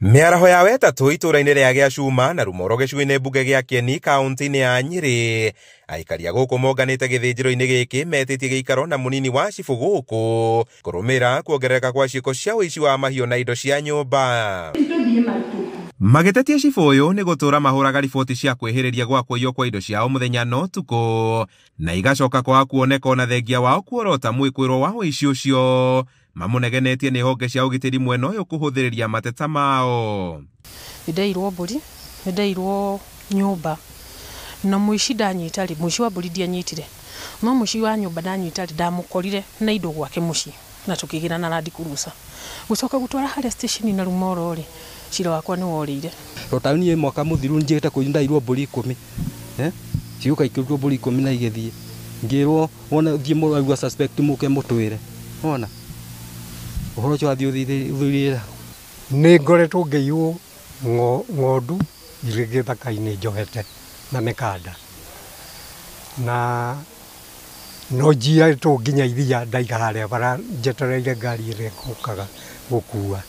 Mĩaraho ya wetatũ itũũra-inĩ rĩa Gĩacuma na Rumoro gĩcigo-inĩ mbunge gĩa Kieni kaunti-inĩ ya Nyĩrĩ. Aikari a gũkũ monganĩte gĩthĩnjĩro-inĩ gĩkĩ metĩtie gĩikaro na mũnini wa cibũ gũkũ kũrũmĩra kuongerereka kwa ciĩko cia ũici wa mahiũ na indo cia nyũmba. Magĩtetia cibũ ũyũ nĩ gũtũũra mahũraga riboti cia kwĩhĩrĩria gwa kũiywo kwa indo ciao mũthenya na ũtukũ na igacoka kwaga kuoneka ona thengia wao kuorota mwĩkwĩrwo wa ũici ũcio. Mamũnegenetie nĩ honge cia ũgitĩri mwena ũyũ kũhũthĩrĩria mateta mao. Nĩndeirwo mbũri, nĩndeirwo nyũmba na mũici ndanyita rĩ, mũici wa mbũri ndianyitire, no mũici wa nyũmba ndanyita rĩ, ndamũkorire na indo gwake mũciĩ na tũkĩgĩra na Land Cruiser. Gũcoka gũtwara harĩa station na Rumoro rĩ, cira wakwa nĩ worĩire. Rota niĩ mwaka mũthiru njĩte kũu ndairwo mbũri 10. Ciũka ikĩrutwo mbũri 10 na igĩthiĩ. Ngĩrwo wona thiĩ mũraigua suspect mũke mũtwĩre. Wona? Ũhoro ũcio wathiĩ ũthirĩra. Nĩ ngoretwo ngĩiywo ng'ondu irĩ gĩthaka-inĩ njohete na mĩkanda. Na no njiĩtwo nginya iria ndaiga harĩa bara njetereire ngari ĩrĩa ĩgũkaga gũkua.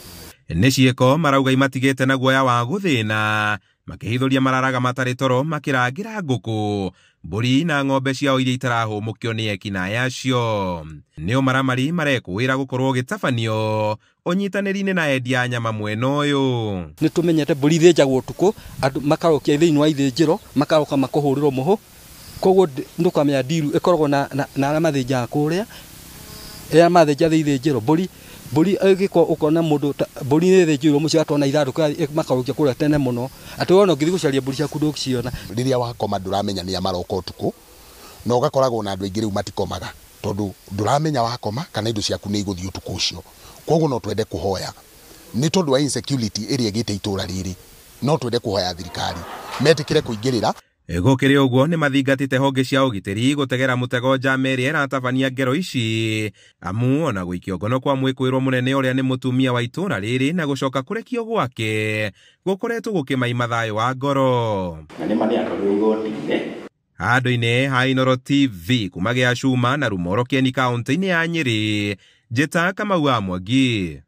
Nĩ ciĩko marauga imatigĩte na guoya wa gũthĩna makĩhithũria mararaga matarĩ toro makĩrangĩra ngũkũ mbũri na ng'ombe ciao iria itarahũmũkio nĩ ekinaĩ acio. Nĩ ũmaramari marekũĩra gũkorwo ũgĩtabanio ũnyitanĩri-inĩ na endia a nyama mwena ũyũ. Nĩ tũmenyete mbũri ithĩnjagwo ũtukũ, andũ makarokia thĩinĩ wa ithĩnjĩro, makaroka makũhũrĩrwo mũhũ. Koguo ndũkamenya ndiru ĩkoragwo na arĩa mathĩnjaga kũrĩa, arĩa mathĩnja ithĩnjĩro. Mbũri mbũri ĩgĩkorwo ũkona mũndũ mbũri nĩ ĩthĩnjĩirwo mũciĩ atona ithandũkũ makarokia kũrĩa tene mũno. Atĩ wona ũngĩthiĩ gũcaria mbũri ciaku ndũgũciona. Rĩrĩa wakoma ndũramenya nĩa maroka ũtukũ, na ũgakoragwo na andũ aingĩ rĩu matikomaga tondũ ndũramenya wakoma kana indo ciaku nĩ igũthiĩ ũtukũ ũcio. Koguo no twende kũhoya nĩ tondũ wa insecurity ĩrĩa ĩgĩte itũũra rĩrĩ, no twende kũhoya thirikari metĩkĩre kũingĩrĩra. Gũkĩrĩ ũguo nĩ mathingatĩte honge cia ũgitĩri gũtegera mũtego njama ĩrĩa ĩratabania ngero ici, amu ona gũikio ngono kwa mwĩkũĩrwo mũnene ũrĩa nĩ mũtumia wa itũũra rĩrĩ na gũcoka kũrekio gwake gũkoretwo gũkĩmaima thayũ wa ngoro. Na nĩ ma nĩ atwarirwo igoti-inĩ. Handũ-inĩ ha Inooro TV kuma Gĩacuma na Rumoro Kieni kaunti-inĩ ya Nyĩrĩ, Njĩta Kamau wa Mwangi.